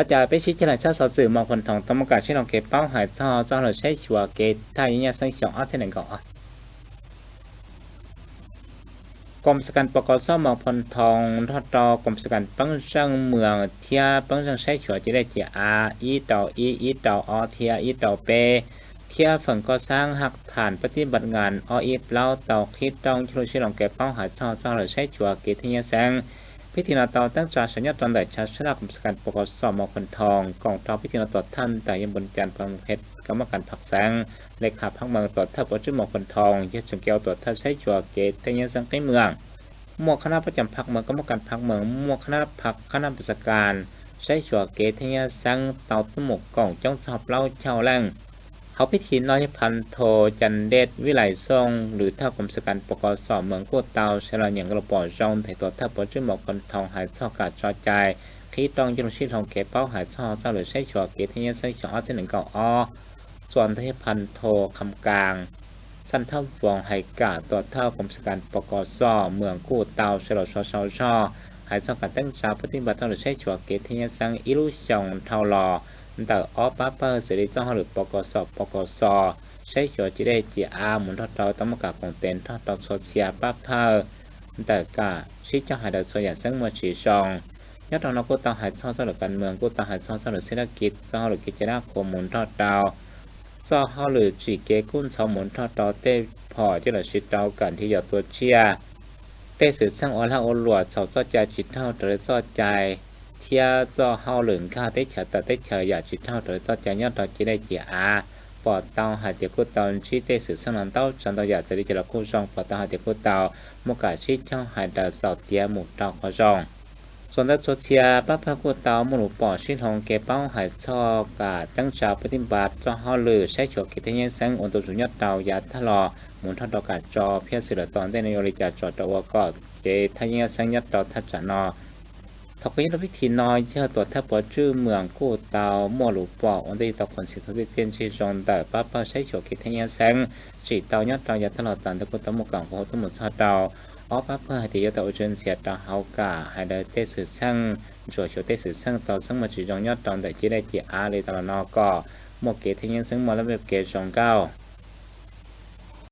Ua cas peb sib ceg laim txhab xov xwm Moos Phoo Thoom tau muaj kam sib hloov kev paub hais txog txoj hauj lwm saib xyuas kev thaj yeeb yaj xeeb xyoo ob txhiab nees nkaum. Koom xas kas pos kos xoj Moos Phoo Thoom nrog rau koom xas kas peeb zeej mws thiab peeb zeej saib xyuas cig dej cig av ib rau ib, ib rau ob thiab ib rau peb, thiab feem koj xab haj tham pab tib npat ngas ob ib plaub tau qhib rooj coj lug sib hloov kev paub hais txog txoj hauj lwm saib xyuas kev thaj yeeb xeeb. Pib thim no tau teeb tsa saum nyob rau ntawm chav sab laj koom xas kas pos kos xoj Moos Phoo Thoom koom rau pib thim no tuam thawj ntawm yog npun cas pam phem kab mab kas phaj xeeb, le khas phab mees tuam thawj pov tswb Moos Phoo Thoom yog tseem kev ua tuam thawj saib xyuas kev thaj yeeb xeeb qib mws. Muaj qhab nab pab cam phaj mees kab mab kas phaj mees, muaj qhab nab phaj qhab nab pos xas kas saib xyuas kev thaj yeeb xeeb tau tuaj mus koom coob txog plaub caug leej. Hauv pib thim no yog Phas Thos Cas Dej Vib Lais Xooj lwm thawj koom xas kas pos kos xoj mees kuj tau sawv los nyeem nqe lus pom zoo ntawm tuam thawj pov tswb Moos Phoo Thoom hais txog kam tso cai qhib rooj coj lug sib hloov kev paub hais txog txoj hauj lwm saib xyuas kev thaj yeeb xeeb xyoo ob txhiab nees nkaum ob. Txuas ntawm yog Phas Thos Kham Kas Xaj Thab Voos hais kam tuam thawj koom xas kas pos kos xoj mees kuj tau sawv los sau sau zog hais txog kam teeb tsa pab tib npas txoj hauj lwm saib xyuas kev thaj yeeb xeeb ib lub xyoo dhau los ntawm ob pab pawg xws li txoj hauj lwm pos kos xoj pos kos xoj saib xyuas cig dej cig av mus nrog rau tau muaj kam koom tes nrog rau txhua txhia pab pawg ntawm kam sib cog hais daws txhua yam xeeb muaj tsis zoo. Nyob rau no kuj tau hais txog txoj hauj lwm kas mees, kuj tau hais txog txoj hauj lwm xib dab kiv, txoj hauj lwm kev cai dab qhuas mus nrog rau txoj hauj lwm tsim kev kub ntxhov mus nrog rau tej phom coj los siv rau kam nrhiav yos tua tsiaj. Tej xwm txheej ua lag ua luam txhaum txoj cai tsis raug raws li txoj cai, thiab txoj hauj lwm nkag teb chaws tawm teb chaws yam tsis raug raws li txoj cai nyob rau cig dej cig av, pom tau hais tias kuj tau ntsib tej xwm txheej no ntau tsav ntau yam txawm li cas los kuj zoo, pom tau hais tias kuj tau muaj kam sib cog hais daws xaus tiav mus rau qhov zoo. Txuas ntawm txhua txhia pab pawg kuj tau muaj lus pom sib hloov kev paub hais txog kam teeb tsa pab tib npas txoj hauj lwm saib xyuas kev thaj yeeb xeeb ua ntu zus nyob rau yav tag los mus nrog rau kam tso phiaj xwm lawm tom ntej no yuav ua li cas tso rau ua kom kev thaj yeeb xeeb nyob rau thaj tsam no. Thaum kawg nyob rau pib thim no yog tuam thawj pov tswb mees kuj tau muaj lus pom ua ntej tau khuv xim txog tej txiaj ntsig zoo ntawm pab pawg saib xyuas kev thaj yeeb xeeb tsim tau nyob rau yav tag los tas ntawd kuj tau muaj kam nqua hu tuaj mus txog rau ob pab pawg hais tias yuav tau ua tswv ntxias rau hauv kam hais daws tej xwm txheej, ntsuam xyuas tej xwm txheej tau xeeb muaj tsis zoo nyob rau ntawm cig dej cig av li tas los no kom muaj kev thaj yeeb xeeb muaj lab vej kev zoo nkauj.